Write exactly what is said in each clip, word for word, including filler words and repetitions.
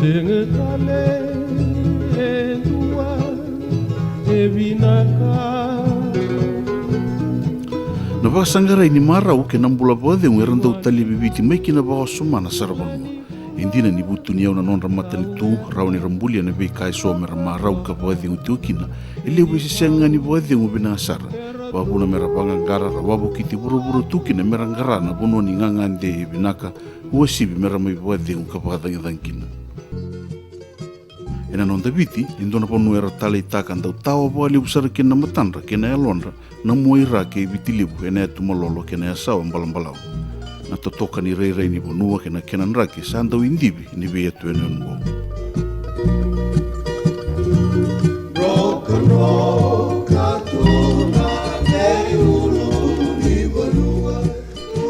Sega tale e dua e vinaka. Na vakasaqarai ni marau kei na bula vakacegu era dau talevi Viti mai ki na vakawasoma na saravanua. E dina ni vutuniyau na nodra matanitu, rawa ni ra bulia na veika eso me ra marau ka vakacegu tiko kina. E levu e sesega ga ni vakacegu vinaka sara, vakavuna me ra vaqaqara, ra wavokiti vuravura tu kina me ra qara na vanua ni gagade e vinaka, uasivi me ra mai vakacegu ka vakacagicagi kina. Ena noda Viti, e dua na vanua era taleitaka dau tawa vakalevu sara kina na matadra kei na yalodra na mua i ra kei Viti Levu ena yatu malolo kei na yasawa balabalavu. Na totoka ni rairai ni vanua kei na kena draki sa dau idivi ni veiyatu yanuyanu oqo. Drokadroka tu na veiulu ni vanua.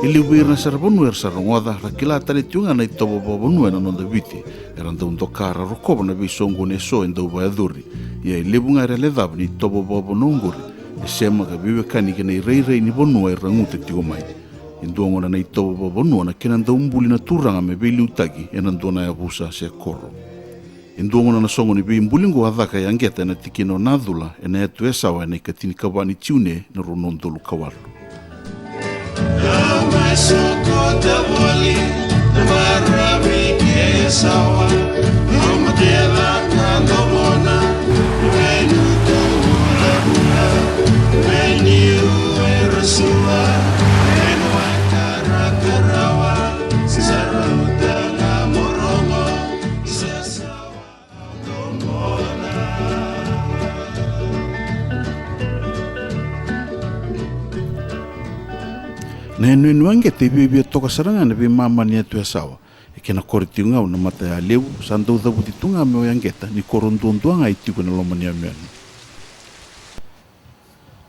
E levu vei ira na saravanua era sa rogoca, ra kila tale tiko ga na itovo vakavanua ena noda Viti. Era dau doka, ra rokova na veisoqoni eso e dau vakayacori. Ia e levu ga era lecava ni itovo vakavanua oqori e sema ka veiwekani kei na irairai ni vanua era guta tiko mai. E dua gona na itovo vakavanua na kena dau buli na turaga me veiliutaki ena dua na yavusa se koro. E dua gona na soqo ni veibuli oqo a caka e Aqeta ena tikina o Nacula, ena yatu yasawa ena ikatinikava ni Jiune, na rua na udolu ka walu. Na yanuyanu Aqeta e viavia toka sara ga ena veimama ni yatu yasawa. E kena koro tiko ga na matayalevu, sa dau cavuti tu ga mai o Aqeta ni koro duadua ga e tiko ena loma ni yanuyanu.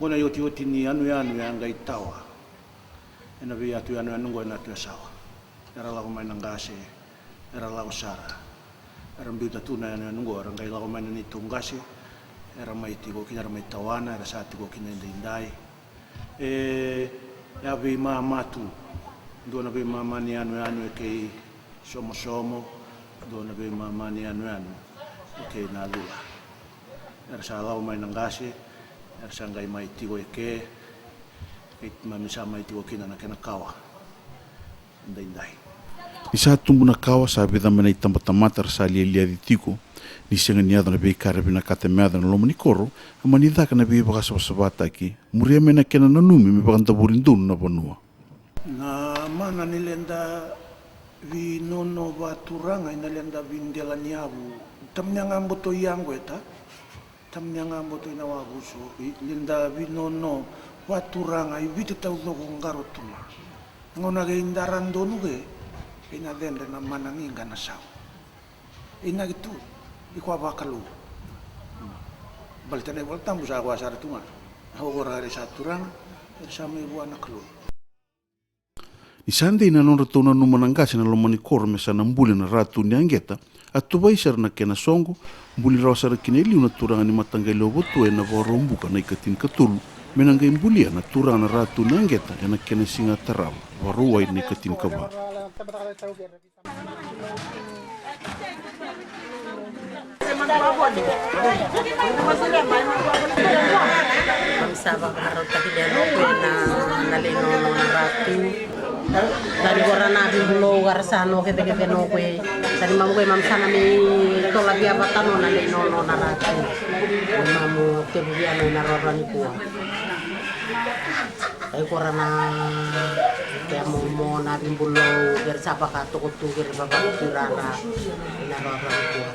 Qo na iotioti ni yanuyanu e a qai tawa ena veiyatu yanuyanu oqo ena yatu yasawa. Era lako mai na qase, era lako sara. Era biuta tu na yanuyanu oqo, era qai lako mai na neitou qase, era mai tiko kina, era mai tawana, era sa tiko kina edaidai. E a veimama tu, dua na veimama ni yanuyanu e kei Somosomo, dua na veimama ni yanuyanu e kei Nacula. Era sa lako mai na qase, era sa qai mai tiko e ke, keimami sa mai tiko kina na kena kawa edaidai. Ni sa tubu na kawa, sa vica mai na itabatamata ra sa lialiaci tiko. Ni sega ni yaco na veika era vinakata me yaco ena loma ni koro, a mani caka na veivakasavasavataki, muria mai na kena nanumi me vakadavori donu na vanua. Na mana ni leda vinono vakaturaga, ina leda videla ni yavu. Tamnia ga boto i Aqeta, tamnia ga boto i Nawavuso, i leda vinono vakaturaga i Viti taucoko qaro tu ga. Na gauna kei dara donu ke, kei na cedre na mana qiqa na sau. Inaki tu, i koya vakalou. Baleta na iVolatabu sa koya sara tu ga. A ko ra era sa turaga, era sa mai vua na Kalou. Ni sa dei na nodratou nanuma na qase na loma ni koro me sa na buli na ratu ni Aqeta, a tuvai sara na kena soqo, buli rawa sara kina e liu na turaga ni mataqali o Votua ena Vakaraubuka na ikatinikatolu, me na qai bulia na turaga na ratu ni Aqeta ena kena siga tarava, Vakarauwai na ikatinikava. Mami sa vakarautaki lea no kue na, na lei nono na ratu. Dani kora na vibulou kara sa no kecekece no kue. Dani mami kue mami sa na mei tola via vata no na lei nono na ratu. Mamu tevu via no na rora ni kua. Ai kora na kea momo na vibulou kere sa vakatoko tu kere vavakura na ina rora ni kua.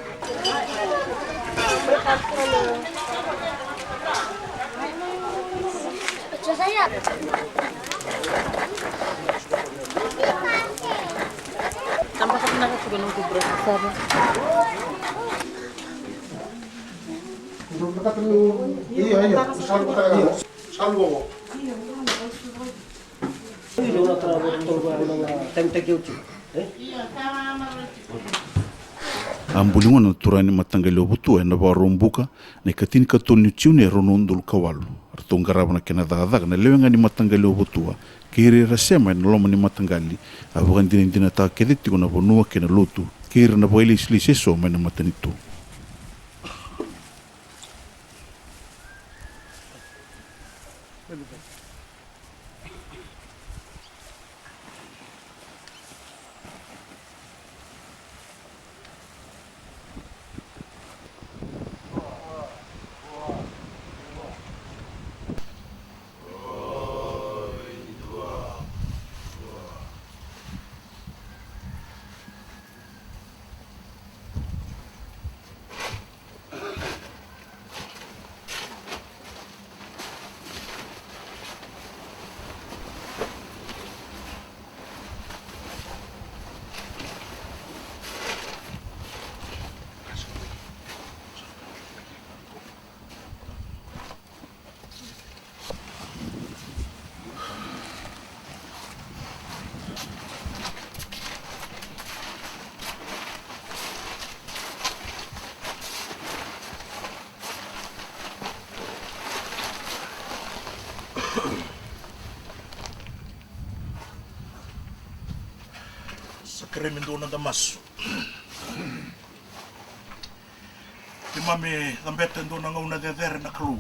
A buli gona na turaga ni mataqali o Votua ena Vakaraubuka na ikatinikatolu ni Jiune, rua na udolu ka walu. Ratou qarava na kena cakacaka na lewe ga ni mataqali o Votua kei ira era sema ena loma ni mataqali. A vakadinadinataka kece tiko na vanua kei na lotu kei ira na vakailesilesi eso mai na matanitu. Sa kerei me dua na noda masu. Keimami cabeta e dua na gauna cecere na Kalou.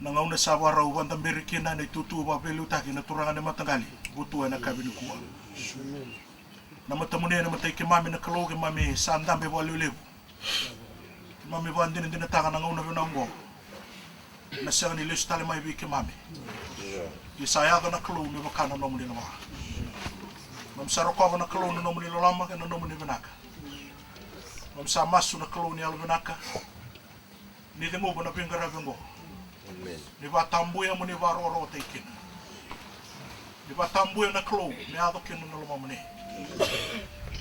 Na gauna sa vakarau vakadaberi kina na itutu vakaveiliutaki na turaga ni mataqali Votua ena yakavi nikua. Na matamuni na matai keimami na Kalou, keimami sa dabe vakalevulevu. Keimami vakadinadinataka na gauna vinaka oqo na sega ni lesu tale mai vei keimami. Ia sa yaco na Kalou me vaka na nomuni loloma. Keimami sa rokova na Kalou na nomuni loloma kei na nomuni vinaka. Keimami sa masu na Kalou ni yalovinaka. Ni ceguva na veiqaravi oqo. Ni vakatabuya mo ni vakarokorokotaki kina. Ni vakatabuya na Kalou me yaco kina na lomamuni.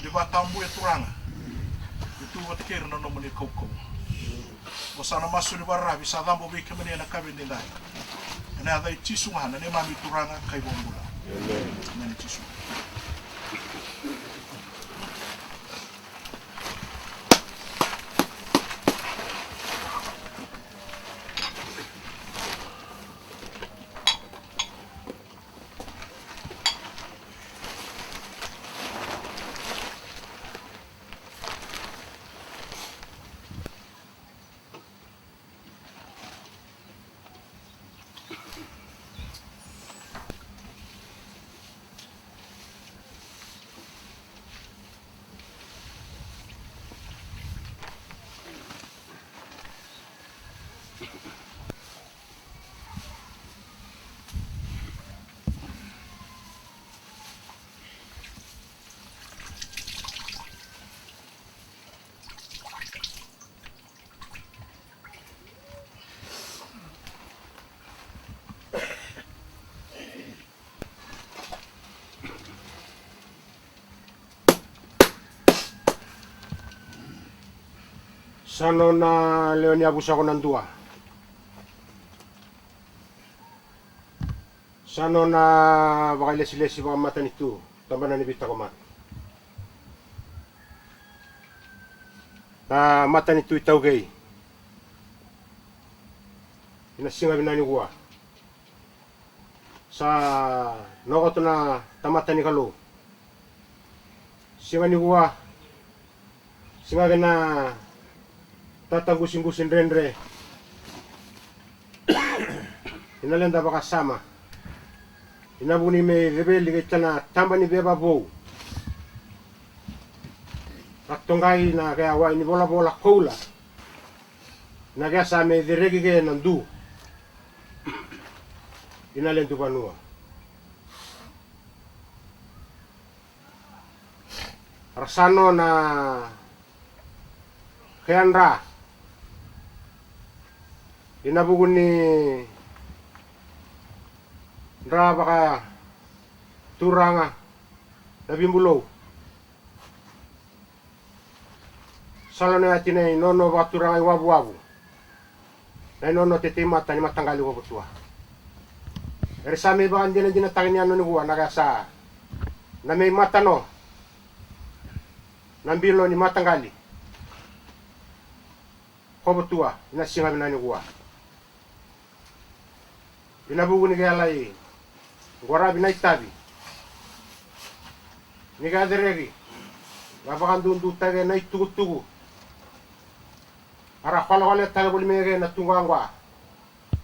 Ni vakatabuya Turaga me tu vata kei ira na nomuni kaukauwa. Oqo sa na masu ni vakararavi sa cabo vei kemuni ena yakavi edaidai. Ena yaca i Jisu ga na neimami Turaga ka iVakabula. Emeni Jisu. Sa nona lewe ni yavusa ko na dua. Sa nona vakailesilesi vakamatanitu, tabana ni veitakomaki. Na matanitu iTaukei. Ina siga vinaka nikua. Sa nokoto na tamata ni Kalou. Siga nikua. Siga kei na tatagusigusudredre. Ina leda vakasama. Ina vuni me ceveli kei tana taba ni veva vou. Ka toqai na kea wai ni volavola koula. Na kea sa me cereki ke na du. Ina ledu vanua. Ra sa nona kea dra. Ina vuku ni dra vakaturaga na vibulou. Sa lona yati na inono vakaturaga i wavuwavu. Na inono teteimata ni mataqali ko Votua. Era sa me vakadinadinataka ni yano nikua na kea sa na me imatano na bilo ni mataqali ko Votua ina siga vinaka nikua. Ina vuku ni kea lai qwaravi na itavi ni kea cereki Ra vakadudutaki ena itukutuku. A ra kolekoletaki voli mai ke na tuqwaqwa.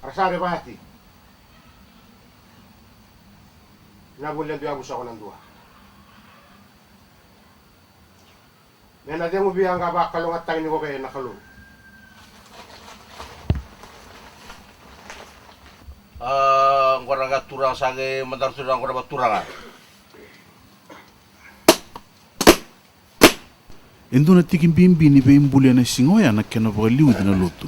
A ra sa revati. Na vuli a dui yavu soko na dua. Me na cegu via qa vakalougatataki ni koke na Kalou. A qora ka turaga sa qai madara tu na qora vaturaga. E dua na tiki bibi ni veibuli ena siga oya na kena vakaliuci na lotu.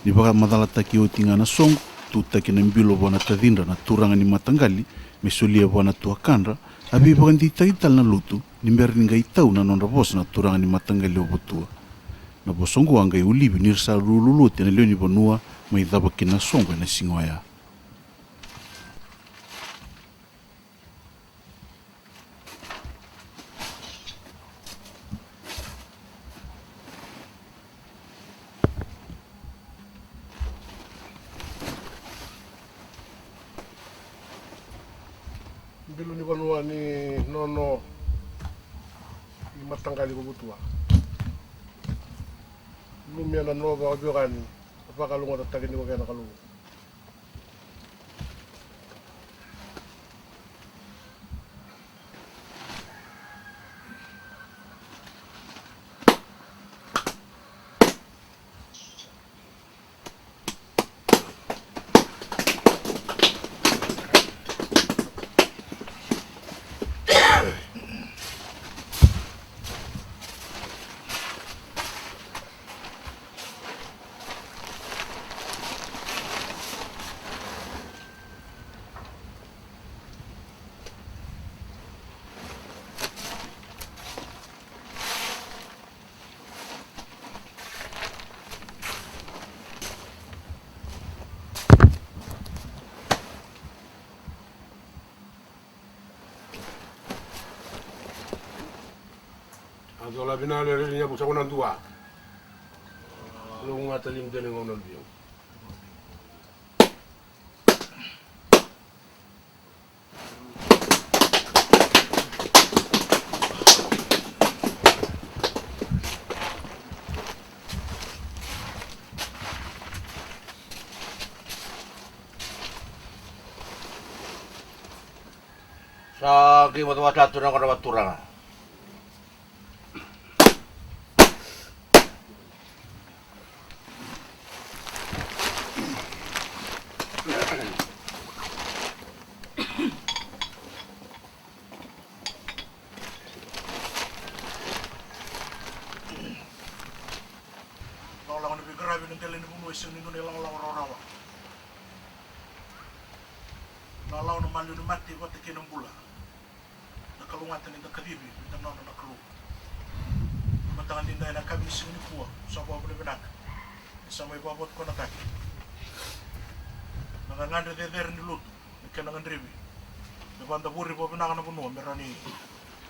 Ni vakamacalataki oti ga na soqo, tutaki na bilo vua na tacidra na turaga ni mataqali me solia vua na tuakadra, a veivakadeitaki tale na lotu ni bera ni qai tau na nodra vosa na turaga ni mataqali o Votua. Na vosa oqo a qai olivi ni ra sa lululu oti na lewe ni vanua mai cava kina na soqo ena siga oya. Bilo ni vanua ni nono ni mataqali ko Votua. Lumia na noa vakaveiwekani, vakalougatataki ni koke na Kalou. A cola vinaka le rere ni yavu sako na dua. Lougata limi dele gauna na biau. Sa qai vata vata tu na qara vaturaga. Lawalawa na veiqaravi na dela ni vanua e sega ni dua na ilawalawa rawarawa. Lawalawa na maliwa ni mate vata kei na bula. Na kalougata ni da kacivi, ni da nona na Kalou. Mataka ni da ena yakavi ni siga nikua, sa vakavinavinaka. E sa mai vakavatukanataki na gagadre cecere ni lotu, na kena gadrevi me vakadavori vakavinaka na vanua, me rawa ni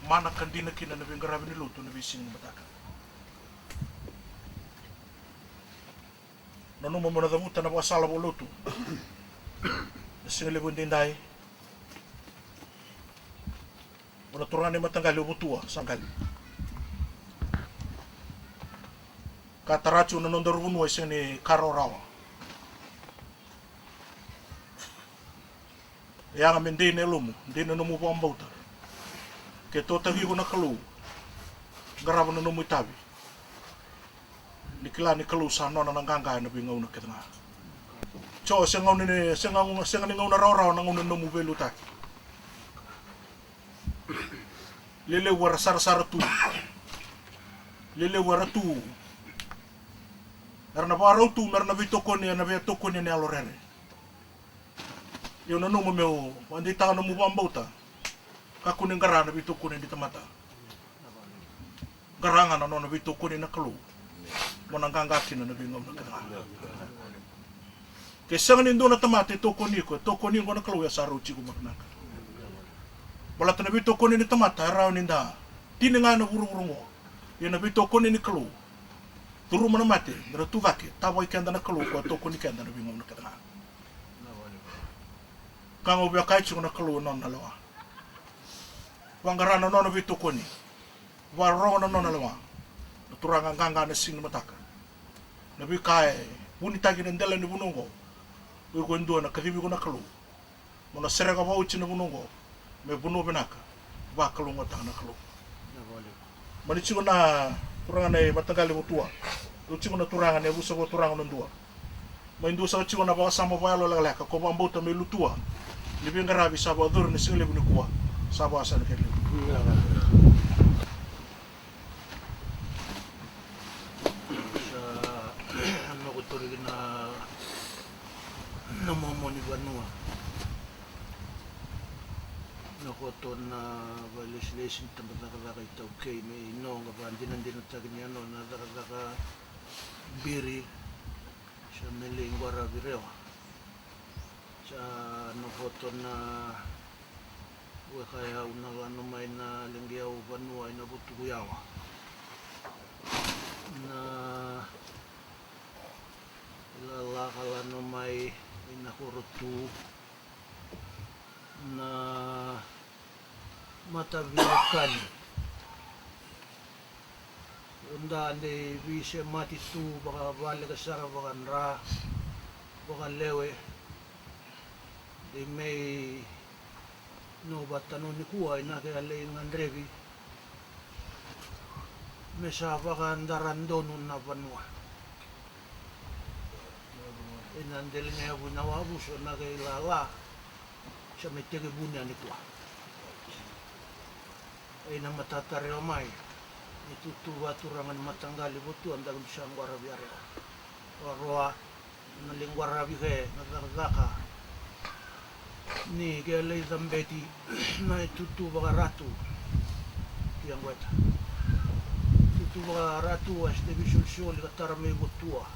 mana ka dina kina na veiqaravi ni lotu na veisiga ni mataka. Nanuma mo na cavuta na vakasala vakalotu na siga levu edaidai. O na turaga ni mataqali o Votua sa qali. Ka tara tiko na nodaru vanua e sega ni ka rawarawa. E yaga me dei na yalomu, dei na nomu vakabauta. Ke totaki iko na Kalou, qarava na nomu itavi. Ni kila ni Kalou sa nona na qaqa ena veigauna kece ga. So, se gauna ni, se gauna, sega ni gauna rawarawa na gauna ni nomu veiliutaki. Lelevu era sarasara tu. Lelevu era tu. Era na vakarau tu mera na veitokoni, ena veitokoni ena yalo rere. Io, nanuma meu vakadeitaka nomu vakabauta. Kakua ni qara na veitokoni ni tamata. Qara ga na nona veitokoni na Kalou. Mo na qaqa kina na veigauna kece ga. Ke sega ni dua na tamata e tokoni iko, e tokoni iko na Kalou, e sa rauti iko mada vinaka. Baleta na veitokoni ni tamata e rawa ni da tini ga ena vuravura oqo. Ia na veitokoni ni Kalou, curuma na mate, mera tu cake, tavaki keda na Kalou, ko a tokoni keda na veigauna kece ga. Ka ga au via kaya tiko, na Kalou e nona na lewa. Vaqara na nona veitokoni. Vakarorogo na nona lewa na turaga qaqa na siga ni mataka. Na veika e vunitaki na dela ni vanua oqo, o iko e dua na kacivi iko na Kalou. Mo na sereka vakaoti na vanua oqo me vanua vinaka, vakalougatataka na Kalou. Mani tiko na turaga na i mataqali Votua. Dau tiko na turaga na yavusa vakaturaga na dua. Mai dua saka tiko na vakasama vakayalo lekaleka ko vakabauta me lutua ni veiqaravi sa vakacuru na siga levu nikua. Sa vakasana kei levu. Sa na koto riki na, na momo ni vanua. Na koto na valesilesi ni tabacakacaka iTaukei me i noqa vakadinadinataki ni yano na cakacaka biri. Sa me lei qwaravi rewa. Sa na koto na weka yau na lano mai na leqi yau vanua ina vutuku yawa. Na ilalaka lano mai ina korotu. Na matavinakani. Oda dei veisemati tu vakavaleka sara vakadra vakalewe. Dei mei no vatano nikua ina ke a lei gadrevi me sa vakadaradonu na vanua. Ina deliga yavu ina wavuso na ke ilala sa me tekivuni a nikua. Ina matata rewa mai ni tutu vaturaga ni mataqali Votua daki dusa qwaravi a rewa. Roaroa na lei qwaravi ke na cakacaka ni ke lei cabeti na itutu vakaratu. Ki yaqweta tutu vakaratu a site veisolisoli ka tara mai Votua.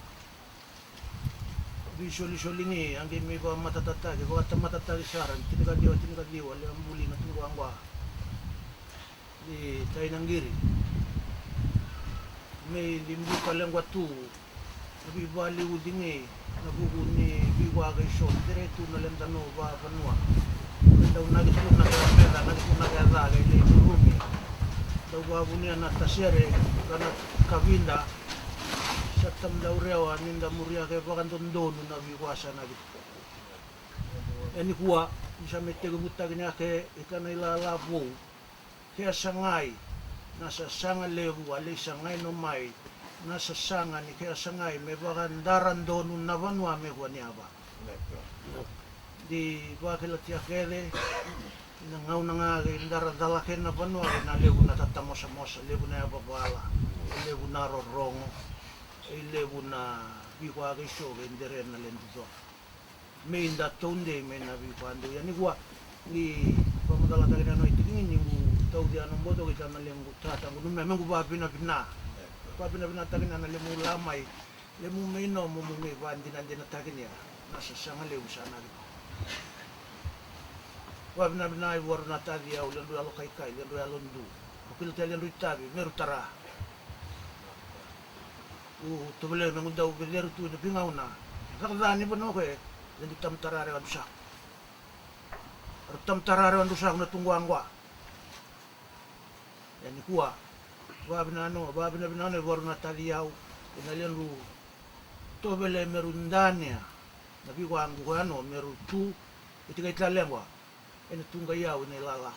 Veisolisoli ni a qei mai vakamatatataki vakatamatataki sara ni tinikaciwa tinikaciwa le a buli na tuqwaqwa. Ni tai na qiri me ni buka leqwa tu na veivaliuci ni na vuku ni veivakaiso ni tere tu na ledano vavanua. Dau naki tu na kea meca naki tu na kea ca kei lei curumi. Dau vavunia na tasere ka na kavida. Sa tamdau rewa ni da muria ke vakadodonu na veivasa naki tu. E nikua ni sa me tekivutaki ni a ke i ka na ilala vou. Ke a sagai na sasaga levu a lei sagai no mai na sasaga ni ke a sagai me vakadaradonu na vanua me vua ni ava. Di vakilatia kece na gauna ga kei dara cala kei na vanua kei na levu na tatamosamosa levu na yavavala levu na rorogo. E levu na vikuakaiso kei dere na ledu cora. Me i da tou dei me na vei kua dei yani kua. Ni vamadalataki na noi tiki ni gu tauci ano boto ki tana legu tata gu numea me gu vavinavina. Vavinavinataki na na lemu la mai lemu me i nomu mu me vadinadinataki nia na sasaga levu sa na vei kua. Vavinavina i vuaru na taci au ledu yalo kaikai ledu yalo du. Ko kila te ledu i tavi me ru tara. U tovolea me gu dau veceru tu ena vigauna. Caka ca ni vanua koya e ledu tamatara rewa dusa. Ru tamatara rewa dusa kuna tuguaqua. Ia ni kua vavinano vavinavina no e varu na taci au ena ledu tovele me ru dania. Na viwaqu koya no me ru tu e tikai talequa. Ena tuqai au ena ilala.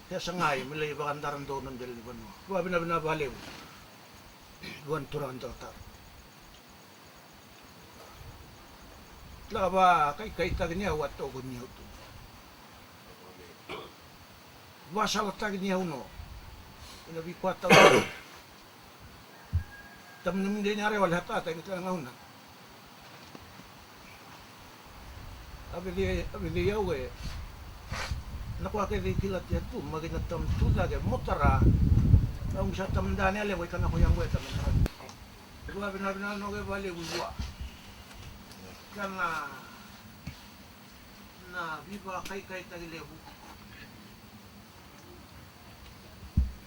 Ke sagai me lai vakadara dou na dela ni vanua. Vavinavina valevu. Vua na turaga ni talatala. Laka vakaikaitaki ni au a toko ni au tu. Vasalataki ni au no. Ena vikuatau. Tamanamudei ni arewa le hatata i na kila gauna. A vecei au e na kua kece i kila tia tu ma kei na tamutu cake mo tara. Au sa tamada ni alewa i kana ko yago e tamada. Vua vinavina no ke valevu vua. Kana na vivakaikaitaki levu.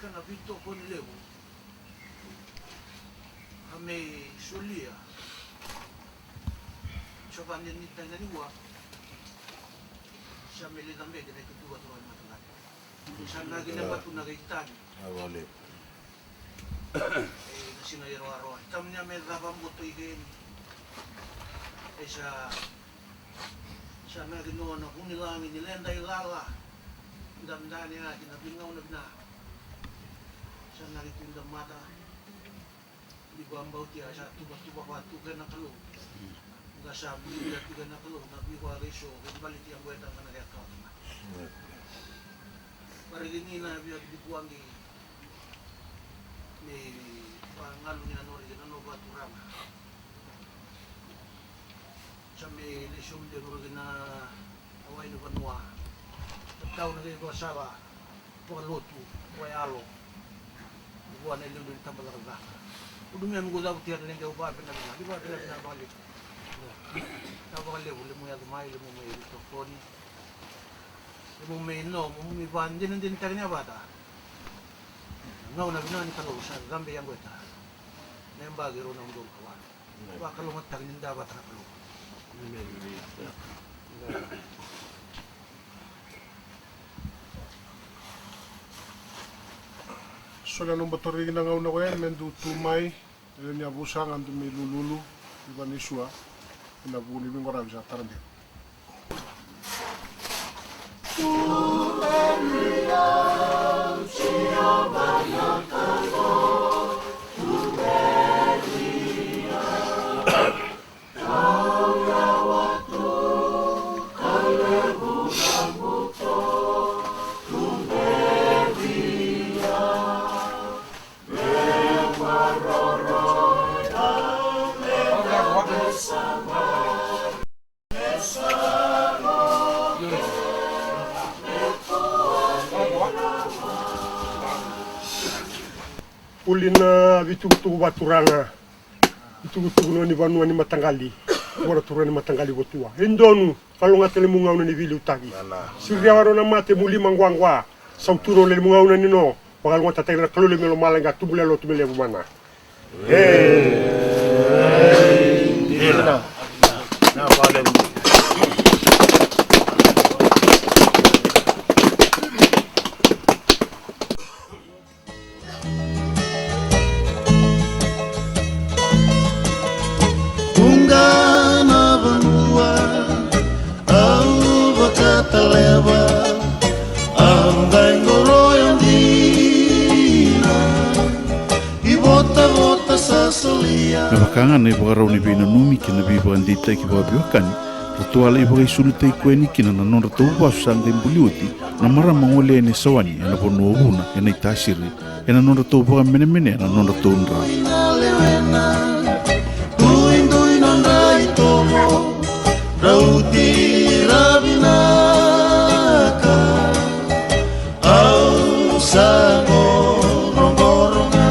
Kana vitokoni levu. A me solia. Sa vane ni taina ni ua. Sa me lina me kena itutu vatu vane matagane. Sa na kina batu na kai tani. Vinaka vakalevu. E, na siga i Aroaro. Tamani a me cava boto i keni. E sa, sa na kina na vunilagi ni leda i lala. Damdani a kina vingauna vina. Sa na kina mata. Ni vakabauti a sa tuvatuva vatu kei na Kalou. Ga sa muria tu kei na Kalou na veiwaka eso kei baleti a gweta ga na kea kawa. Varigini na via ki vikuagi ni vagalu ni a nori kei na no vaturaga. Sa me lesu de vuru kei na wai ni vanua. Tatau na kei vakasala. Vakalotu, vakayalo. Vua na iliuliu ni tabacakacaka. Udumia me gucavutia na leqe au vavinavina, ni vavinavina vakalevu. Na vakalevu, lemu yaco mai, lemu mai ritokoni. Lemu mai no, lemu mai vadinadinataki ni yavata. Gauna vinaka ni Kalou sa cabe yagoeta. Na yabaki rua na udolu ka walu. Vakalougatataki ni da vata na Kalou. Solia na botoriki na gauna koya me dou tu mai. E ni a vusa ga dou me lululu i vanisua. Ina vuku ni viqoravi sa tara beka. Uli na vitukutuku vaturaga, vitukutuku no ni vanua ni mataqali, vua na turaga ni mataqali votua. E donu, kalougata lemu gauna ni veiliutaki. Siria waro na mate mu lima quaqua, sautu no lemu gauna ni no, vakalougatataki na Kalou lemu e lomala ga tubu le lotu me levu mana. Tuga na vanua au vakataleva, au qai qoroya dina. I votavota sa solia. Me vaka ga na ivakarau ni veinanumi kei na veivakadeitaki vakaveiwekani, ratou a lai vakaisulutaki koya yani kina na nodratou vasu sa qai buli oti na marama gole yani e Sawani ena vanua o Vuna ena iTasiri, ena nodratou vakamenemenea na nodratou dra. Duidui nodra itovo, rauti ra vinaka. Au sa qoroqoro ga.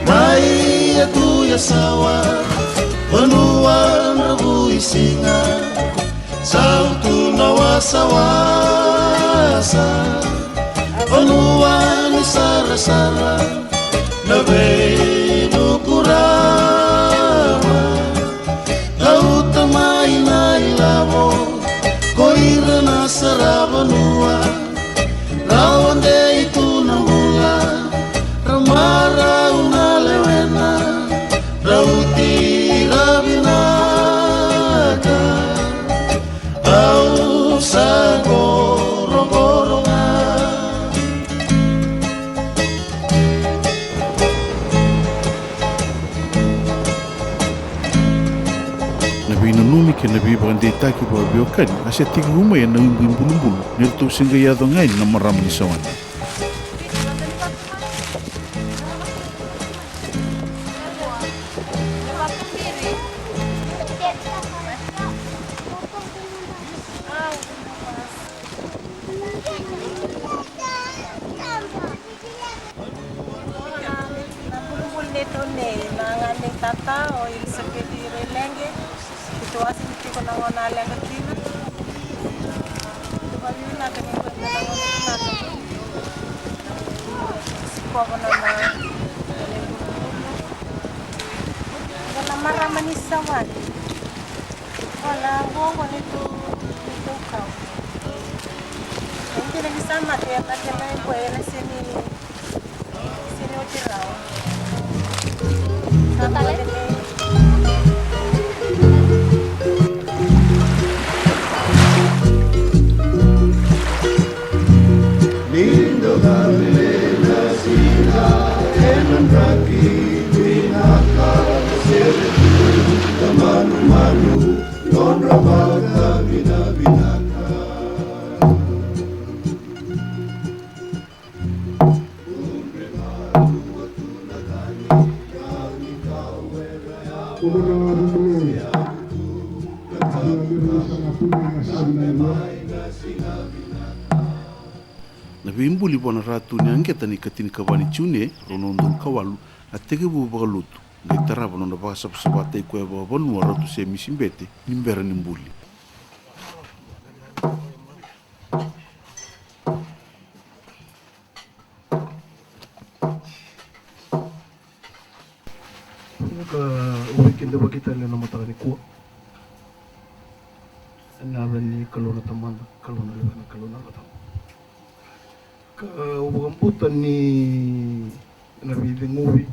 Mai a tu ya sawa, vanua na vui siga. Sautu na wasawasa, vanua ni sarasara, na veivukurama. Lauta mai na ilavo, ko ira na saravanua. Rawa dei tu na bula, ra marau na lewena, rauti ra vinaka. Au sa qoroqoro ga. Na veinanumi kei na veivakadeitaki vakaveiwekani a se tekivu mai ena ibu i Bulubulu, ni ratou se qai yaco ga yani na marama ni Sawani. Na bulubulu nei Tone, na gane nei Tata o Ilisapeci Raileqi. Keitou wasei tiko na gauna a leqa kina. Keitou vakavinavinaka ni keitou na gauna vinaka. Sikova na na bulubulu. Qo na marama ni Sawani. Na bobo ni tu ni tu kau. Ini kena ni sa mate, mate mai boy na sini sini oti rawa. Sa mate mai. Ni dou na vileqa sina ena draki vinaka, sere tu na manumanu, nodra vakavinavinaka. Na veibuli vua na Ratu ni Aqeta ni ikatinikava ni Jiune, rua na udolu ka walu, a tekivu vakalotu, qai tarava nona vakasavasavataki koya vakavanua Ratu Semisi Bete ni bera ni buli. Ka au veikidavaki tale ena mataka nikua. Ena yaca ni Kalou na Tamada, Kalou na Luvena, Kalou na Yalo Tabu. Ka au vakabauta ni ena veiceguvi,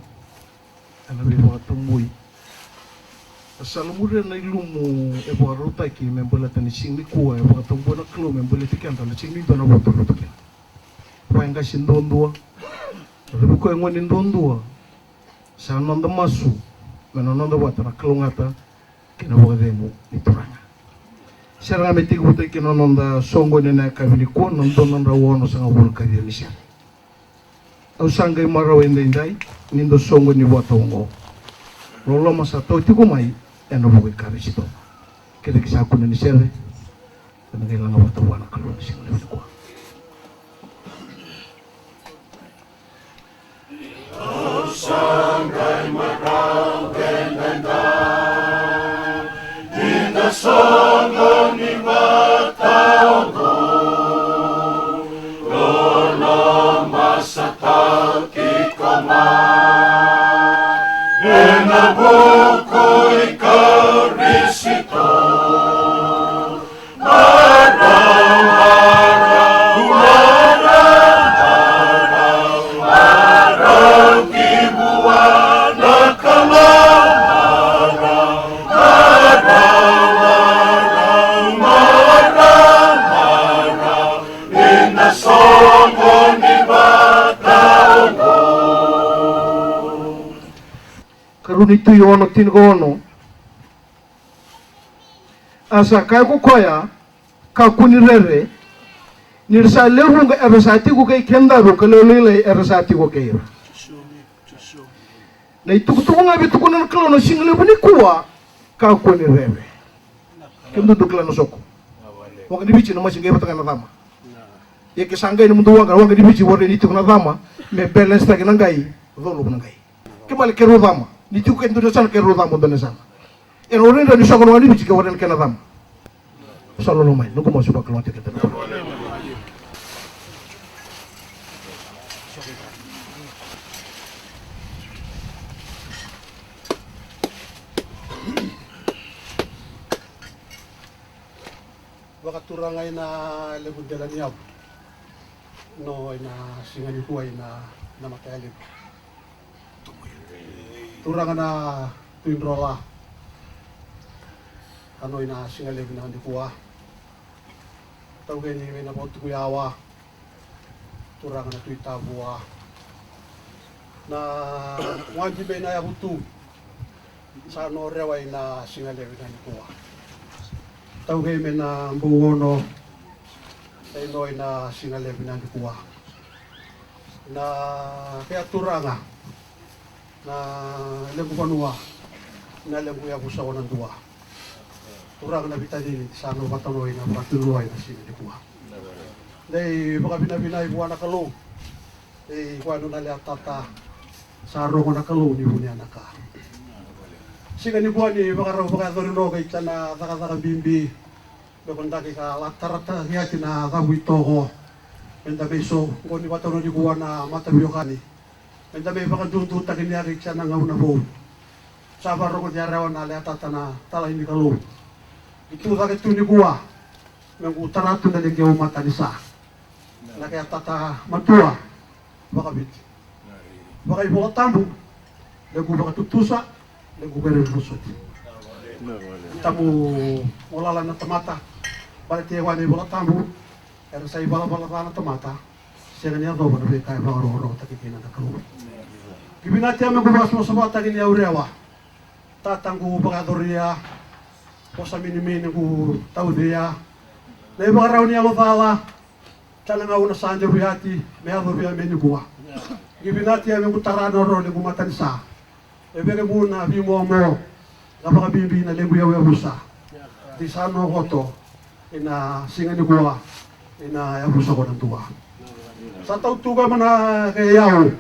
ena veivakatabui, a sa lamuria na ilumu e vakarautaki me baleta ni siga nikua, e vakatabua na Kalou me baleti keda na siga ni dua na vakatavulici keda. Vaqasi duadua, ravi koya gone duadua. Sa noda masu me na noda vata na kalougata kei na vakacegu ni Turaga. Sere ga me tekivutaki kina na noda soqoni ena yakavi nikua, na dua na drau onosagavulu ka ciwa ni sere. Au sa qai marau edaidai ni dau soqoni vata oqo. Loloma sa tau tiko mai ena vuku i Karisito. Keda ki sa kune ni sere, keda qai laga vata vua na Kalou na siga levu nikua. Au sa qai marau edaidai ni da soqoni vata oqo. Loloma sa tau tiko mai ena vuku i Karisito. Marau, marau, marau, marau, marau ki vua na Kalou. Marau, marau, marau, marau, marau, ena soqoni vata oqo. Karua ni Tui ono, tinikaono. A sa kaya ko koya, kakua ni rere, ni ra sa lewe vuqa era sa tiko kei kedaru, ka lewe lailai era sa tiko kei ira. Na itukutuku ga vei tukuna na Kalou na siga levu nikua, kakua ni rere. Kemudou dou kila na soko. Waqa ni Viti na masi qai vata ga na cama. Ia ke sa qai nomudou waqa, waqa ni Viti warai ni tiko na cama me balance taki na qai, colovu na qai. Ke male ke rau cama. Ni tiko ke dua na yasana ke rau cama dua na yasana. Ena warai ni soko na waqa ni Viti ke warai na kena cama. Sa lolo mai, noqu masu vakalougatataki keda na Kalou. Vakaturaga ina levu dela ni yavu. No ina siga nikua ina na mataya levu. Turaga na Tui Drola. Ano ina siga levu na nikua. Taukeni me na votuku yawa. Turaga na Tui Tavua. Na wadi me na yavutu. Sa no rewa ina siga levu na nikua. Taukei me na bou ono. Sa ino ina siga levu na nikua. Na kea turaga. Na lequ vanua. Na lequ yavusa wana dua. Turaga na vitacini sa no vatano ina vakatulua ina siga nikua. Dei vakavinavinai vua na Kalou. Ei, koya nona leatata. Sa rogo na Kalou ni vunia na ka. Siga nikua ni vakarau vakayacori no kai tana cakacaka bibi. Me ko daki ka la tarata yati na cavu i toko. Me da me so, ko ni vatano nikua na mataviokani. Me da me vakadudutaki ni yaki tana gauna vou. Sa varogo ni arewa na leatata na talai ni Kalou. Qu tu cake tu nikua me qu tara tu na lequ matanisa. Na kea tata matua vakaviti. Vakaivolatabu, lequ vakatutusa, lequ kerevi vosoti. Tamu mo lala na tamata, baleti e wai na ivolatabu, era sa ivalavala ca na tamata, sega ni yacova na veika e vakarokorokotaki kina na Kalou. Qi vinati au me qu vakasavasavataki ni au rewa. Tata qu vakayacoria, vosa minimini qu taucia. Na ivakarau ni yalo cala, tale ga au na sa devu yati, me yacovia me nikua. Qi vinati au me qu tara na oro lequ matanisa. E veke mu na vimomo, na vakabibi na lequ yau yavusa. Di sa no koto, ina siga nikua, ina yavusa ko na dua. Sa tau tu ga ma na ke yau,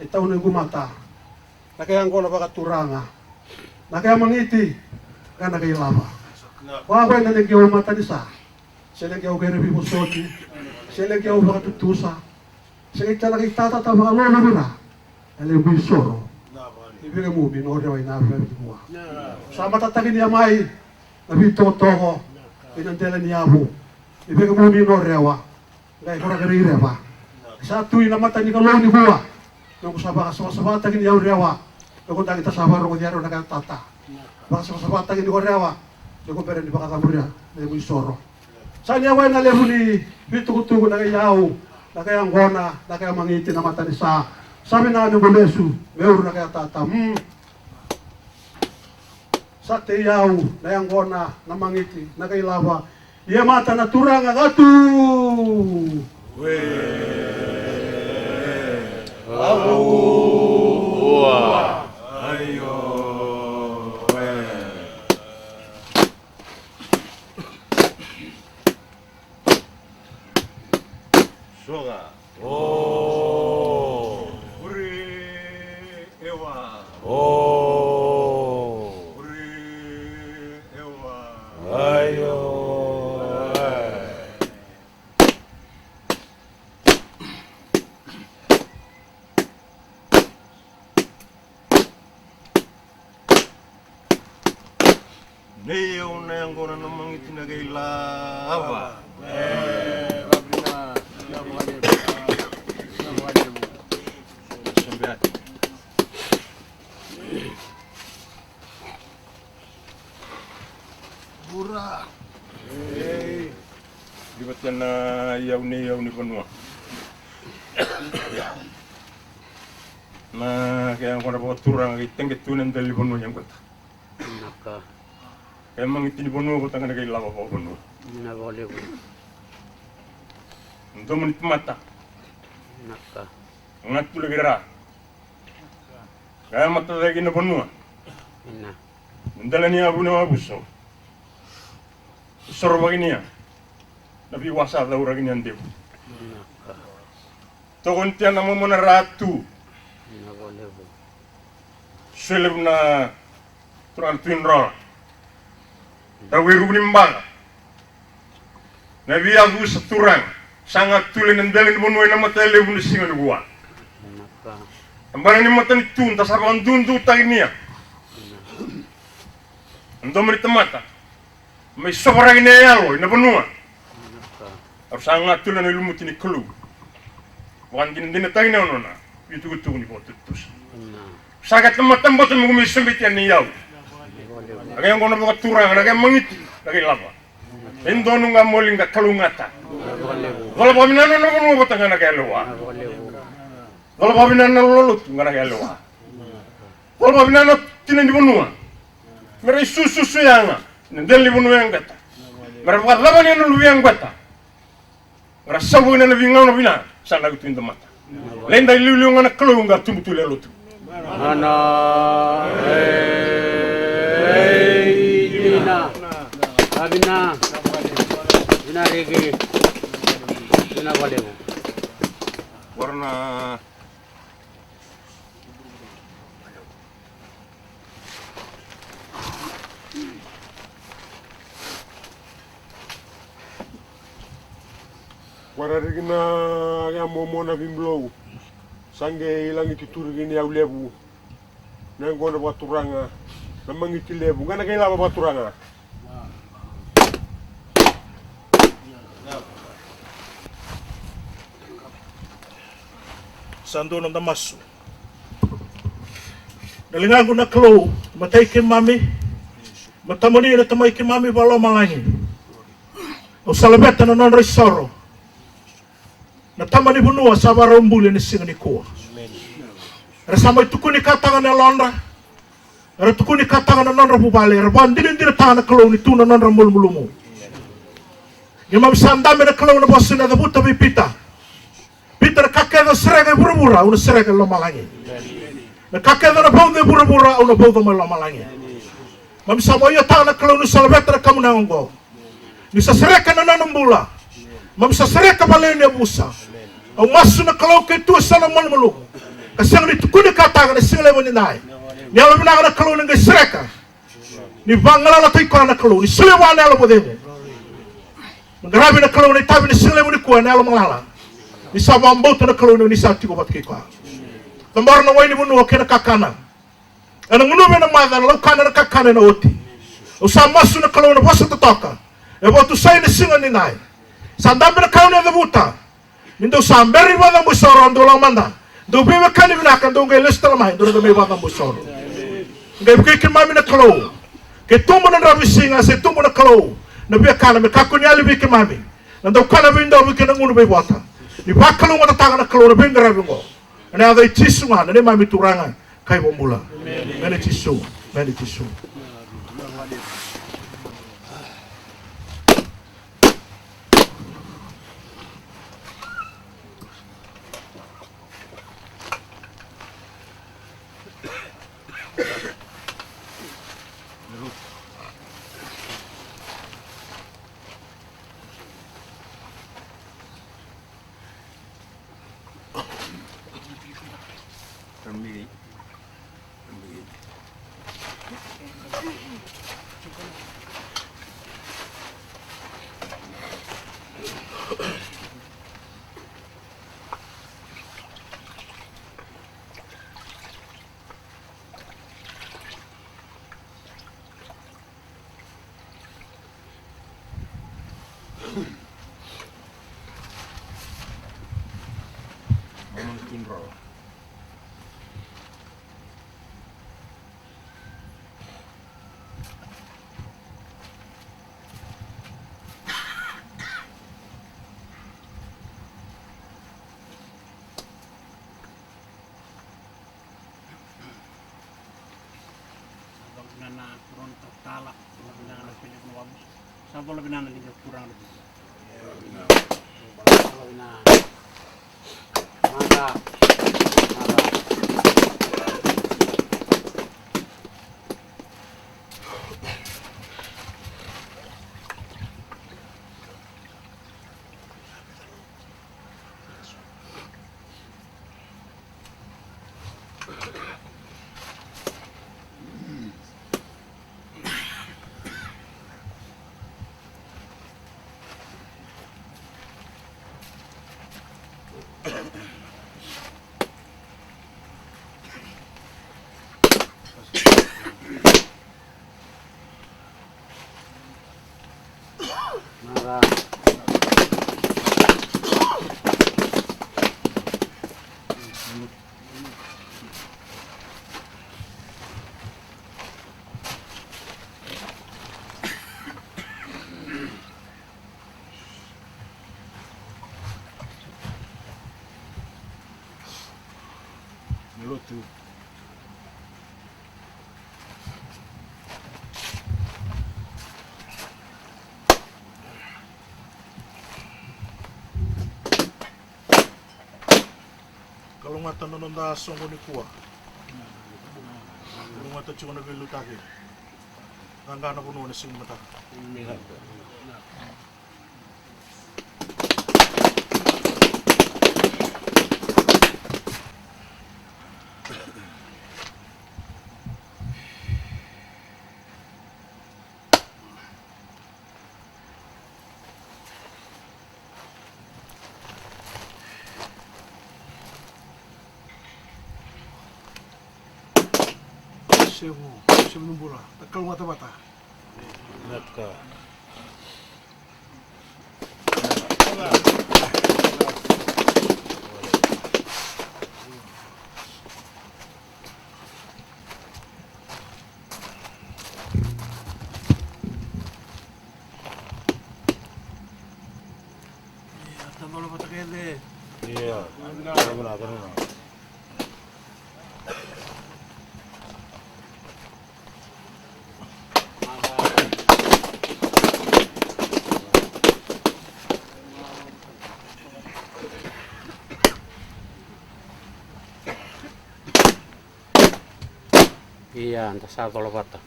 e tau na iqu mata. Na kea qo na vakaturaga, na kea magiti, ka na kei lava. Vavai na leqi au matanisa, se leqi au kerevi vosoti, se leqi au vakatutusa, se kei tana kei tatata vakalolovira, na lequ isoro. Ni veke mu mi no rewa ina veviti mua. Sa matataki ni a mai, na vitokotoko, ina dela ni yavu. Ni veke mu mi no rewa. Qai kora kerei rewa. Sa tu ina mata ni Kalou nikua. Noqu sa vakasavasavataki ni au rewa. Noqu dagi ta sa vakarogoci au na kea tata. Vakasavasavataki ni ko rewa. Noqu bera ni vakacaburia. Noqu isoro. Sa ni awai na levu ni vitukutuku na kei au. Na kei agona. Na kei magiti na mata ni sa. Sa vina noqu lesu. Me uru na kei tata. Mm. Sa tei au na yaqona na magiti na kai lava. Ia mata na turaga ka tu. Ue. Aua. Aio. Ue. Soga. O. Uri ewa. O. Uri ewa. Aio. Nei au na yaqona na magiti na kei lava. E, vabrina, na valevu, na valevu. Bura. Ei. Diva tena i au nei au ni vanua. Na kei yaqona vakaturaga kei taqe tu na dela ni vanua ni yaqota. Naka. Kei magiti ni vanua vata ga na kei lava vakavanua. Na vakalevu. Domo ni tamata. Naka. Ga tu laki ra. Kei mata cake na vanua. Ina. Na dela ni yavu ni wavuso. Soro vakinia na veiwasa cauraki ni a devu. Tokoni tia na momo na ratu. Solevu na turaga na Tui Drola. Tawei ruku ni baka. Na veiyavusa turaga sa ga tule na dela ni vanua ina mata levu na siga ni vua. Na bana ni matanitu da sa vakadudutakinia. Na domo ni tamata. Mai sovaraki na yalo ina vanua. Au sa ga tule na ilumuti ni Kalou. Vakadinadinataki na nona itukutuku ni vakatutusa. Sa ka tamata bata me ku mai sobetia ni yau. Na kei yaqona vakaturaga, na kei magiti, na kei lava. E donu ga moli ga kalougata. Cola vakavinana na vanua vata ga na kei lewa. Cola vakavinana na lolotu ga na kei lewa. Cola vakavinana tina ni vanua. Me ra isususu yaga na dela ni vanua yaqeta. Me ra vakacavani na luve yaqeta. Me ra savu ina na vigauna vina sa na kutu i da mata. Leda iliuliu ga na Kalou ga tubu tu le lotu. Ana. Ei, dina. Avina. Dina rege. Dina valevu. Warna. Warariki na kea momo na vibulou. Sa qe ilagi tuturi kini au levu. Na yaqona vakaturaga. Na magiti levu ga na kei lava vakaturaga. Sa dua noda masu. Na ligaqu na Kalou, matai keimami, matamuni na Tamai keimami vakalomalagi. Au sa laveta na nodra isoro na tama ni vanua sa vakarau buli ena siga nikua. Era sa mai tukuni kataka na yalodra. Era tukuni kataka na nodra vuvale, era vakadinadinataka na Kalou ni tu na nodra malumalumu. Keimami sa dabe na Kalou na vosa ni cavuta vei Pita. Pita, na ka kece o sereka e vuravura, au na sereka e lomalagi. Na ka kece o na vauca e vuravura, au na vauca mai lomalagi. Keimami sa vakayagataka na Kalou ni sa laveta na kamunaga oqo. Ni sa sereka na nona bula. Keimami sa sereka vale ni yavusa. Au masu na Kalou kei tu e sa na malumalumu. Ka sega ni tukuni kataka na siga levu ni dai. Ni yalovinaka na Kalou ni qai sereka. Ni vagalalataki koya na Kalou. Ni solia vua na yalo vakacegu. Me qaravi na Kalou na itavi ni siga levu nikua ena yalo magalala. Ni sa vakabauta na Kalou ni sa tiko vata kei koya. Cabora na wai ni vanua kei na kakana. Ena gunuva ena maca, ena laukana na kakana ena oti. Au sa masu na Kalou na vosa totoka. E vakatusai na siga ni dai. Sa dabe na Kalou ni cavuta. Ni dou sa bera ni vakacabo isoro, dou lako mada. Dou veiwekani vinaka, dou qai lesu tale mai, dou na mai vakacabo isoro. Qai vukei keimami na Kalou. Ke tubu na dravuisiga, se tubu na Kalou. Na viakana, me kakua ni yali vei keimami. Na daukana veidovi kei na gunu veivota. Ni vakalougatataka na Kalou na veiqaravi oqo. Ena yaca i Jisu ga, na neimami Turaga. Kai Vakabula. Emeni Jisu. Emeni Jisu. Sa vinaka na turaga na Filipi na wavu. Sa vinaka na liga turaga na Filipi. Sa vinaka. Mada. Mada. Lotu. Kalougata na noda soqo nikua. Kalougata tiko na veiliutaki. Qaqa na vanua na siga mataka. Sevu, sevu ni bula, na kalougata vata. Vinaka. Ia, da sa cola vata.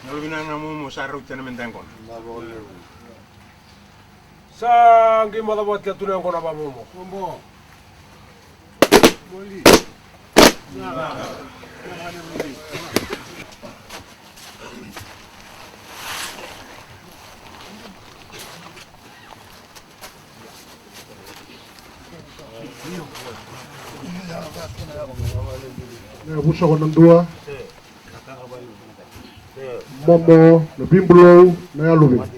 Yalo vinaka na momo sa rauta na meda yaqona. Sa qai maca vata tu na yaqona vamomo. Na vusoko na dua. Momo na vibulou na yaluvini.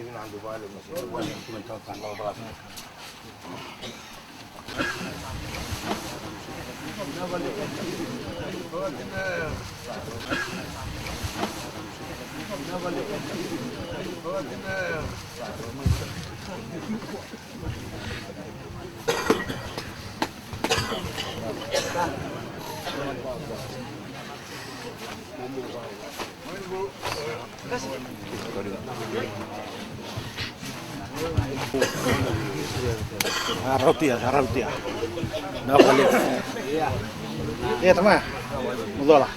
A rautia, a rautia. Na vale. E tama. Mudola.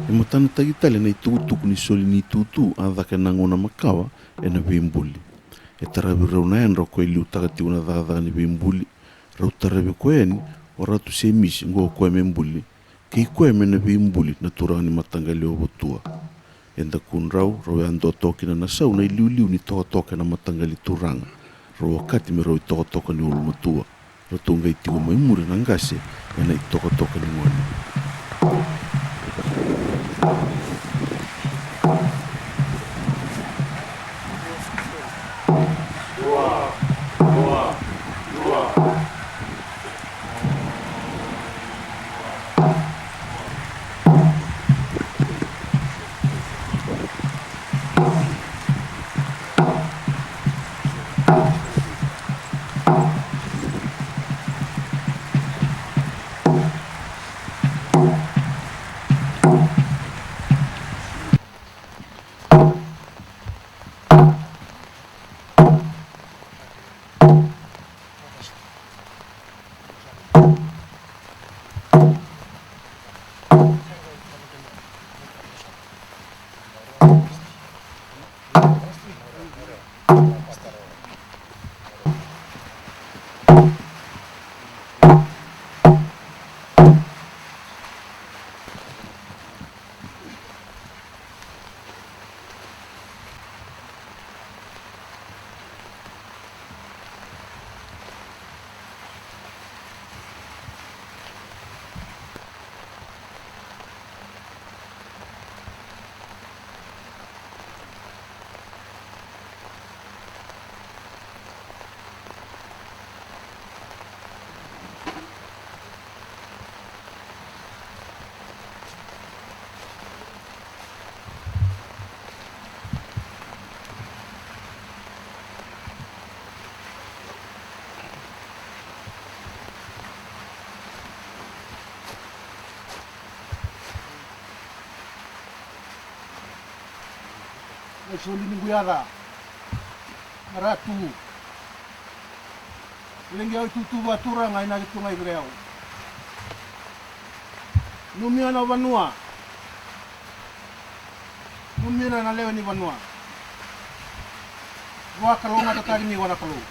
E matanataki tale na itukutuku ni soli ni itutu a caka ena gauna makawa ena veibuli. E taravi rau na yadra o koya e liutaka tiko na cakacaka ni veibuli. Rau taravi koya yani o Ratu Semisi, oqo o koya me buli, kei koya me na veibuli na turaga ni mataqali o Vatua. E dakudrau rau yadua toka kina na sau na iliuliu ni tokatoka ena mataqali turaga. Rau okati me rau itokatoka ni ulumatua. Ratou qai tiko mai muri na qase ena itokatoka ni gone. Na soli ni quyaca. Na ratu. Leqi au i tutu vakaturaga, inaki tu ga i vei au. Numia na vanua. Numia na lewe ni vanua. Vakalougatataki ni wana Kalou.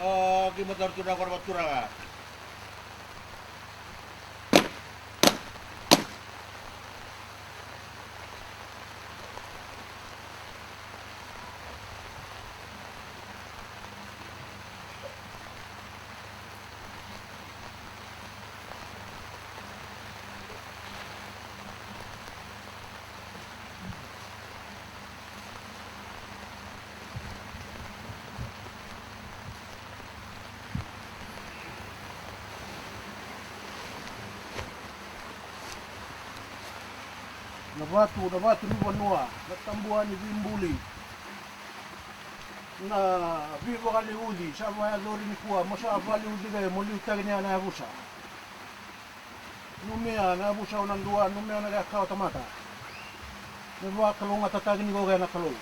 O, keimami taura tu na koro vakaturaga. Na vatu, na vatu ni vanua, na tabua ni veibuli. Na veivakaliuci sa vakayacori nikua, mo sa vakaliuci ke mo liutaki ni yanayavusa. Numia na yavusa o na dua, numia na kea ka o tamata. Me vakalougatataki ni ko kei na Kalou.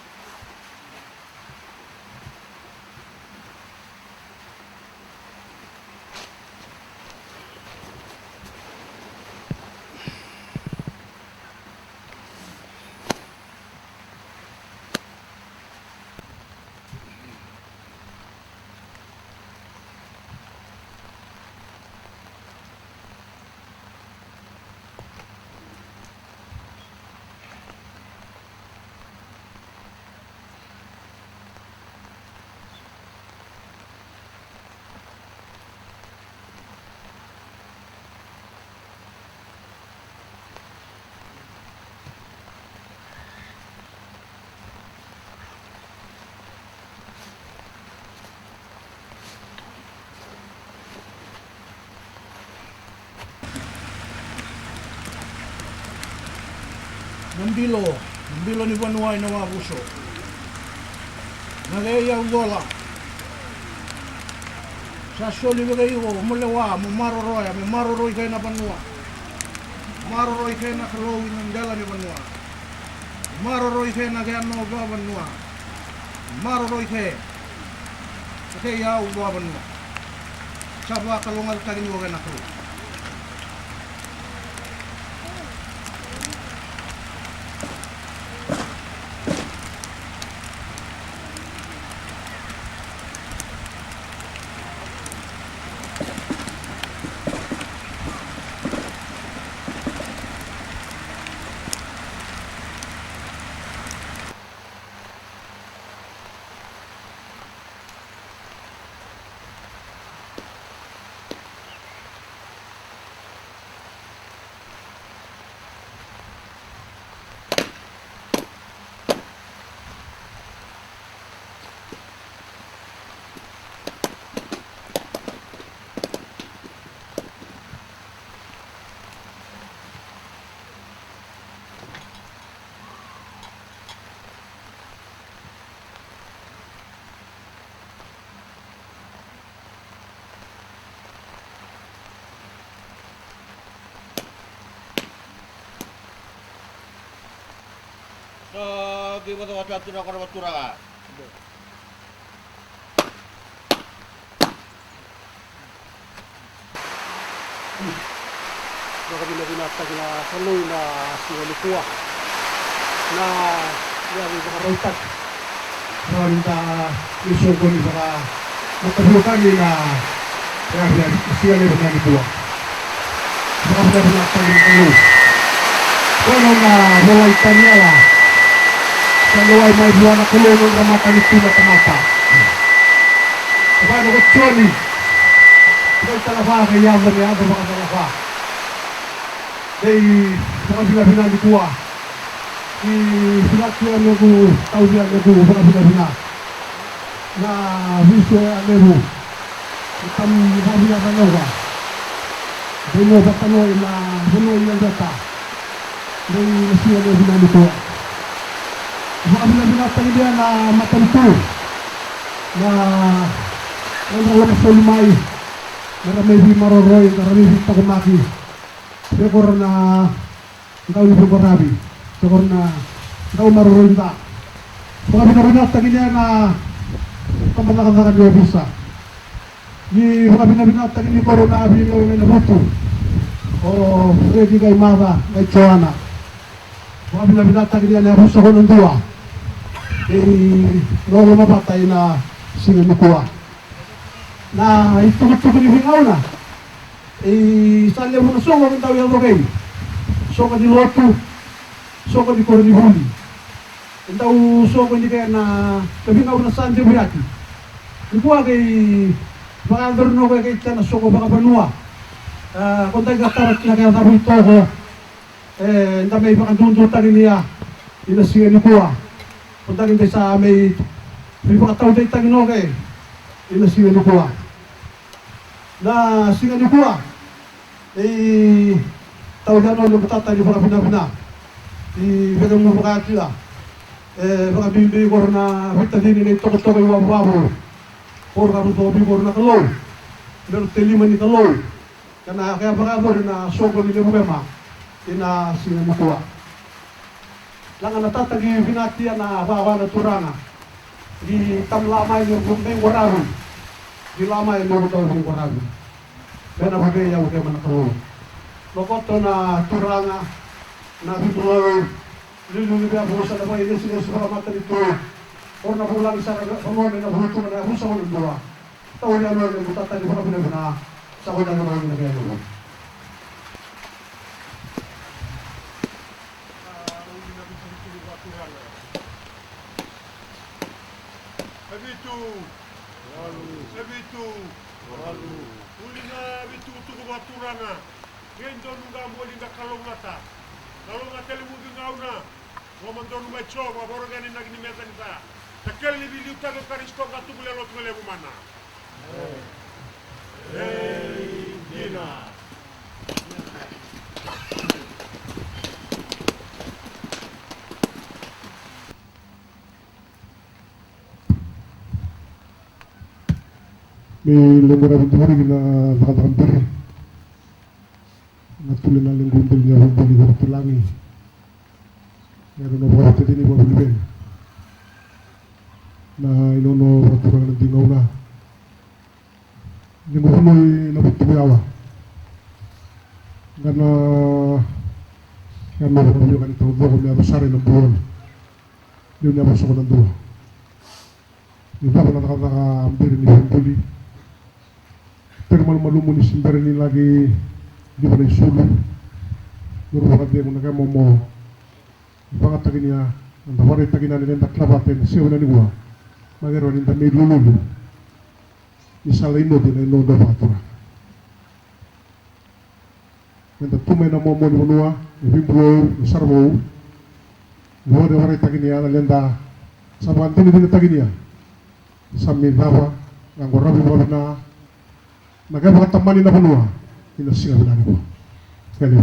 Na bilo, na bilo ni vanua i na wavuso. Na lei au vola. Sa soli vei iko mo lewa, mo maroroya, mo maroroi kei na vanua. Maroroi kei na Kalou i na dela ni vanua. Maroroi kei na kea no vavanua. Maroroi kei. Kei au vavanua. Sa vakalougatataki ni o kei na Kalou. Kei vata vata tu na kora vatura ga. Vakavinavinakataki na Kalou na siga nikua. Na yavu vakarautaki. Rawa ni da ni soqoni vaka na kaviokani na yavu ya siga levu na nikua. Vakavinavinakataki na Kalou. Koya na nona vola i Taniela. Sa lewai mai vua na Kalou na nodra matanitu na tamata. Vua na ko Joni. Vua i Talava, ka i yaco me yaco vakatalava. Dei vakavinavina nikua. Ki vinaki a meku, tauvi a meku vakavinavina. Na visu e a levu. Ni tamu vakavinavina noka. Dei mo vatano i na vanua i Alberta. Dei na siga levu na nikua. Vakavinavinakataki dia na matanitu. Na nodra lako soli mai. Na ra mai veimaroroi, na ra mai veitakomaki. Vei kora na dau ni veiqaravi, vei kora na dau maroroi da. Vakavinavinakataki nia na tabacakacaka ni ovisa. Ni vakavinavinakataki ni koro na veilewe na vutu. O Fredi qai Maca qai Joana. Vakavinavinakataki nia na yavusa ko na dua. Ei, roro mavata ina siga nikua. Na itukutuku ni veigauna. E sa levu na soqo me dau yaco kei. Soqo ni lotu, soqo ni koronivuli. E dau soqo ni kei na, na veigauna sa devu yaki. Nikua kei vakayacori no kei kei na soqo vakavanua. A, ko dai ka tara na kei a cavu i toko. E, da mai vakadudutaki nia ina siga nikua. Ko dai dai sa mai veivakataudeitaki no kei ina siga nikua. Na siga nikua, e tau yani na noqu tata ni vakavinavina. I veka mu vakatila. E vakabibi koro na vitacini na itokotoko i wavuwavu. Koro ka rucovi koro na Kalou. Belo te lima ni Kalou. Ka na kea vakayacori na soqo ni levu kema. Ina siga nikua. Laga na tata ki vinati ana vava na turaga. Ki tamla mai ni veiqoravi. Ki la mai ni veiqoravi. Me na vavei au kema na Kalou. Lokoto na turaga. Na veiqoravi. Liliu ni veiyavusa na vailesilesi vakamatanitu. Koro na vulagi sara vanua me na vutu na yavusa vanua dua. Tauri a nona ni butata ni vakavinavina. Sa ko na nona ni veiyavusa. E vitu. Walu. E vitu. Walu. Uli na veitukutuku vakaturaga. Kei donu ga mo ni da kalougata. Kalougata levu ki gauna. Loma donu mai Jiova, voro ga ni naki ni meca ni ca. Na kele ni veiliutaki o Karisito ga tuku le lotu ga levu mana. Ei, dina. Ni lequ ravi duri ki na cakacaka biri. Na tule na lequ bili ni a vabuli ko Ratu Lagi. Ia na nona vakarautaki ni vakavuliveli. Na inono vakaturaga na digauna. Ni mo vanua i na vutugu yawa. Ga na, ga na vanua ka ni taucoko me yaco sara i na bulu. Liu ni a vasoko na dua. Ni cava na cakacaka bere ni vubuli. Tere malumalumu ni se bere ni laki liva na isulu. Ni ru vakacegu na kemo mo. Ni vakatakini a, na da vakaraitaki na ni leda clavate ni sewa na ni vua. Makero ni da me lululu. Ni sa lai noci na inodo vakatura. Meda tu mai na momo ni vanua, na vibulou, na saravou. Ni vakatakini ya na leda sa vakadinadinataki ni ya. Sa mai cava, na qo ravi vakavina. Na qai vakatamani na vanua, ni na siga vinaka ni vua. Kaliva.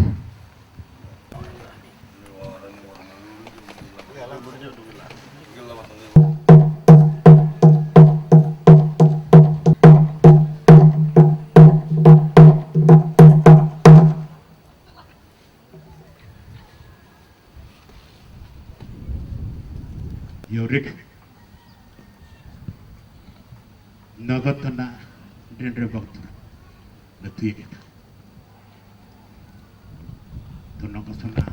Na vata na dredre vakaturaga na Tui Rita. Tonoka so na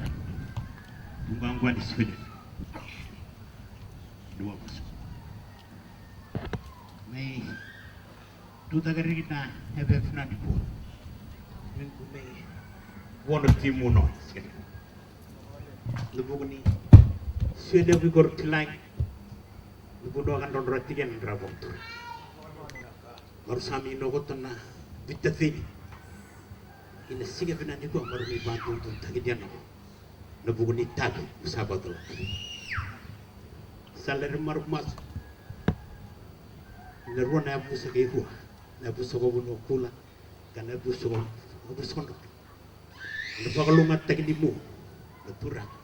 vuqa qo ni solia ni wavosa. Mai tutaka riki na evevinani kua. Mai qu mai vono timu no. Na vuku ni solia vei koro kilai. Na vuku ni vakadrodro tiki ena dra vakaturaga. Maru sa mai nokota na vitacini. Ina siga vinaka nikua maru mai vakadodonutaki diana na vuku ni tavi me sa vakatolaki. Sa lere maru masu. Na rua na yavusa kei rua. Na yavusa ko Vanua Kula. Ka na yavusa ko, yavusa ko Dro. Na vakalougatataki ni mu. Na turaga.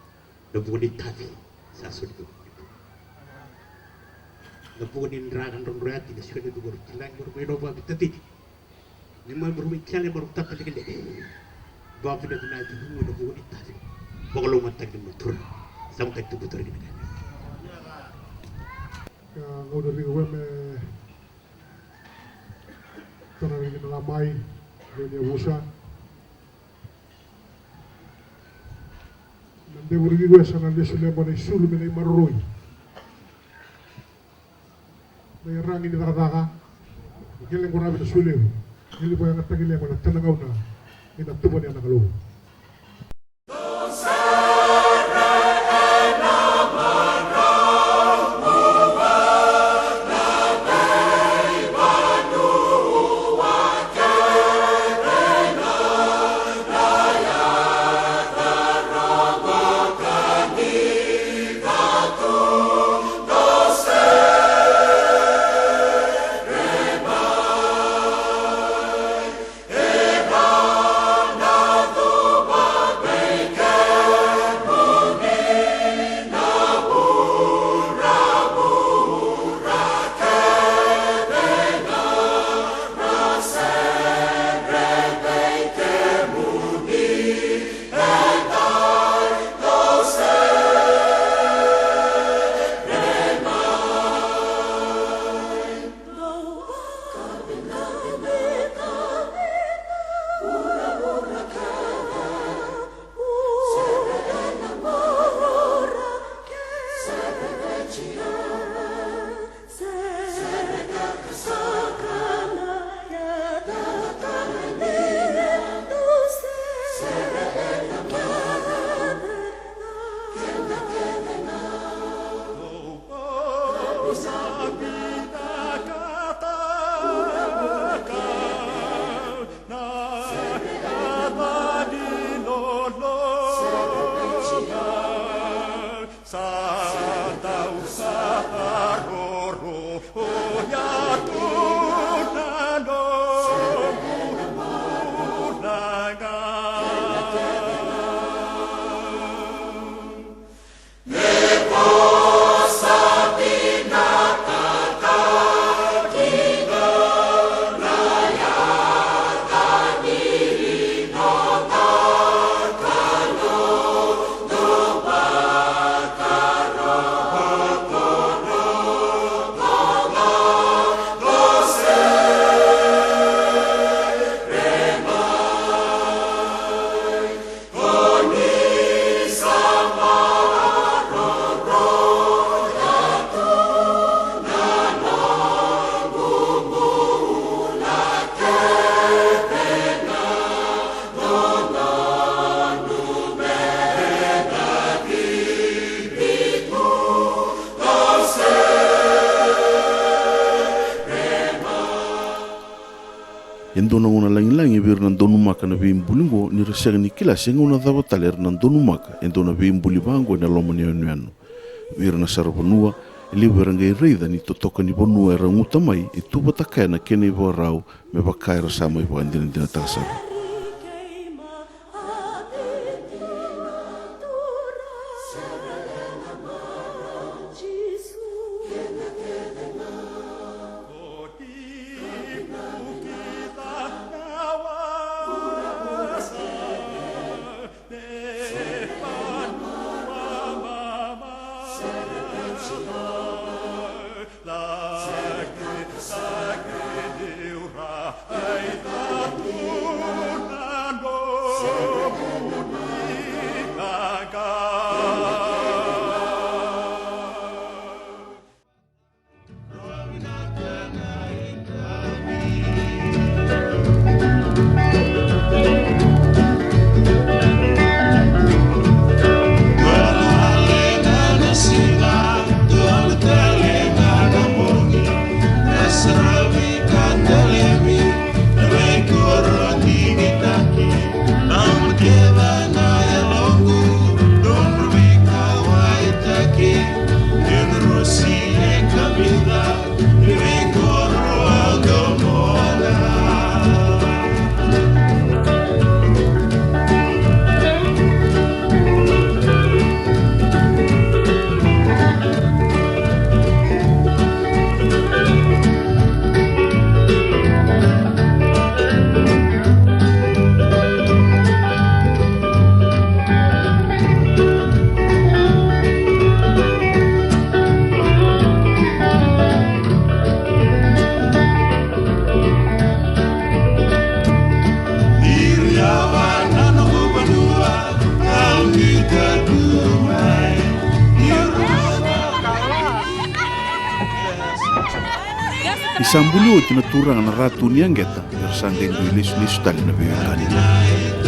Na vuku ni tavi sa soli tu. Na vuku ni dra ka drodro yati na soli tu koro kilai koro mai nova vitacini. Ni mai maru mai kele maru tata lekeleke. Vakavinavinaka tu na vuku ni tavi. Vakalougatataki ni matura. Sa makai tu butu riki na kai. Ka gauna riki we me tara riki na lamai. Me ni avusa. Na devu riki koya sa na lesu leba na isulu me na imaroroi. Na iragi ni cakacaka. Ni kele qo ravi na sulevu. Ni liva yagataki leba na tana gauna. Ni na tuva ni ana Kalou. E dua na gauna lagilagi vei ira na donumaka na veibuli oqo ni ra sega ni kila se gauna cava tale era na donumaka e dua na veibuli vaqo ena loma ni yanuyanu. Vei ira na saravanua, e levu era qai raica ni totoka ni vanua era guta mai e tu vata kaya na kena ivakarau me vaka era sa mai vakadinadinataka sara. Sa buli oti na turaga na Ratu ni Yaqeta, era sa qai dui lesulesu tale na veiwekani.